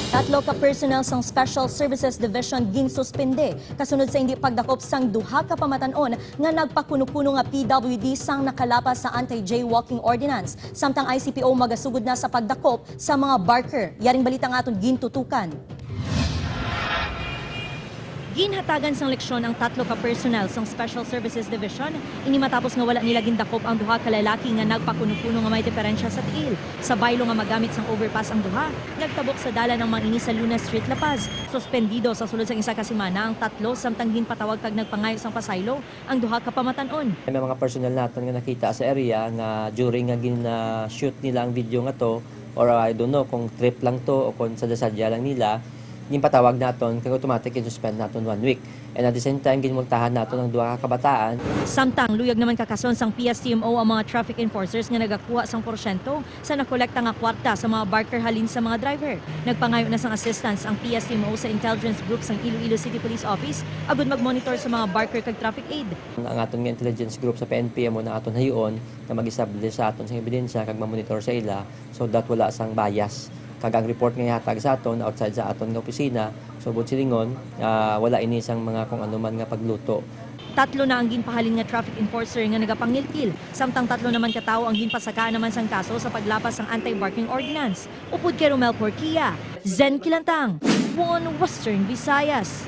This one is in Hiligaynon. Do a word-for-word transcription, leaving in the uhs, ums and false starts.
Tatlo ka personnel sang Special Services Division ginsuspende kasunod sa hindi pagdakop sang duha ka pamatan-on nga nagpakuno-kuno nga P W D sang nakalapas sa Anti-Jaywalking Ordinance, samtang I C P O magasugod na sa pagdakop sa mga barker. Yaring balita nga aton gintutukan. Ginhatagan sang leksyon ang tatlo ka personnel sang Special Services Division, ini matapos nga wala nila gindakop ang duha ka lalaki nga nagpakuno-kuno nga may diferensya sa tiil. Sa baylo nga magamit sang overpass ang duha, nagtabok sa dalan ang mga ini sa Luna Street, La Paz. Suspendido sa sulod sang isa ka semana ang tatlo, samtang ginpatawag kag nagpangayo sang pasaylo ang duha ka pamatan-on. May mga personnel naton nga nakita sa area nga during nga gin-, ah, shoot nila ang video nga to, or I don't know kung trip lang to o kung sadya-sadya lang nila, ginpatawag naton kag automatic gin-suspend naton one week. And at the same time, ginmultahan naton ang duha ka kabataan. Samtang luyag naman kakason sang P S T M O ang mga traffic enforcers nga nagakuha sang porsyento sa nakolekta nga kwarta sa mga barker halin sa mga driver. Nagpangayo na sang assistance ang P S T M O sa intelligence group sang Iloilo City Police Office agud mag-monitor sa mga barker kag traffic aid. Ang aton nga intelligence group sa P N P amo na aton hayoon nga mag-establish sa aton sang ebidensya kag mamonitor sa ila so that wala sang bias. Kag ang report nga ihatag sa aton outside sa aton nga opisina, subot silingon, ah, wala ini sang mga kung ano man nga pagluto. Tatlo na ang ginpahalin nga traffic enforcer nga nagapangilkil, samtang tatlo naman ka tawo ang ginpasakaan naman sang kaso sa paglapas sang anti-barking ordinance. Upod kay Romel Porquia, Zen Kilantang, One Western Visayas.